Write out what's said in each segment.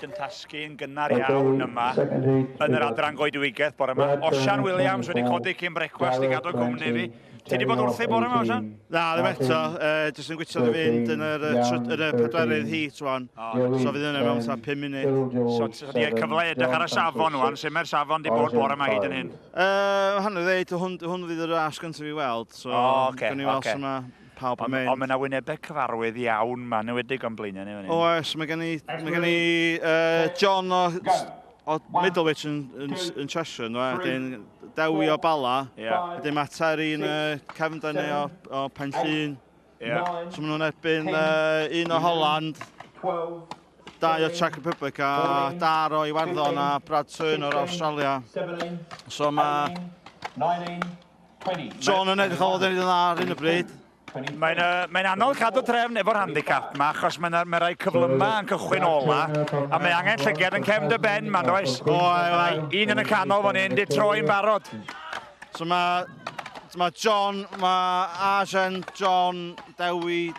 Yn tasgu yn gynnar iawn yma yn yr adran goedwigaeth bore yma. Osian Williams wedi codi cyn brecwast i gadw cwmni fi. Ti wedi bod wrthi bore yma, Osian? Na, ddim eto. Jyst yn gwytio i fynd yn yr, yn y pedwerydd heat wan. Oh, so fydd yna mewn ta 5 munud. So ti wedi cyfle edrych ar y safon wan. Sut mae'r safon di bod bore yma hyd yn hyn? Hanner ddeud, hwn, hwn fydd y ras gyntaf i weld. So, oh, okay, gawn ni weld okay. sut mae pawb yn mynd. Ond mae yna wynebau cyfarwydd iawn ma, yn enwedig o'n blaenau ni fan hyn. Oes, mae gen i, mae gen i John o, o Middlewich yn, yn, yn Cheshire, no, wedyn Dewi o Bala, yeah. wedyn mae Terry yn cefndir ni o, o Pen Llŷn. Yeah. So maen nhw'n erbyn un o Holland, dau o Czech Republic a Dar o Iwerddon a Brad Turner o Australia. So mae John yn edrych o yn dda ar hyn o bryd. Mae'n uh, mae anodd cadw trefn efo'r handicap ma, achos mae'n mae rai cyflyma yn cychwyn ola, a mae angen llygiad yn cefn dy ben ma, does? O, ai, Un yn y canol fan hyn, di troi'n barod. So mae ma John, mae Arjen, John, Dewi,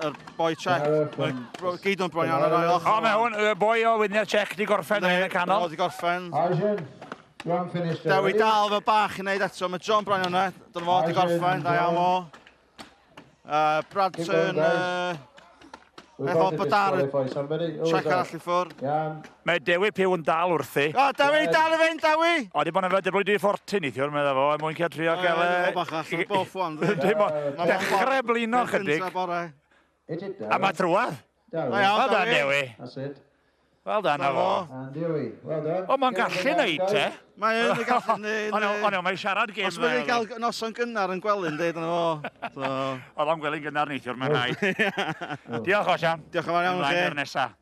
yr boi Czech. Mae gyd o'n bron iawn ar ail ochr. O, mae hwn, y boi o Wynia'r Czech di gorffen yn y canol. Di gorffen. Arjen, you haven't finished Dewi dal fel bach i wneud eto. Mae John bron iawn yna. Dyna fo, di gorffen, da iawn o. Brad Turn, efo bod ar y Czech arall i ffwrdd. Mae Dewi Pugh yn dal wrthi. O, Dewi, dal i fynd, Dewi! O, di bod yn efo WD-40 neithiwr, meddwl fo, er mwyn cael trio gael... O, bach allan o boff wan. Dechrau blino chydig. A mae trwadd. Wel done, Dewi. That's it. Wel done, na fo. O, mae'n gallu neud, te. Mae yn gallu neud. O, mae'n siarad gêm. Os mae'n gael noson gynnar yn gwely'n deud yna fo. Oedd o'n gwely'n gynnar neithiwr, mae'n rhaid. Diolch, Osian. Diolch yn fawr iawn chi. Ymlaen i'r nesaf.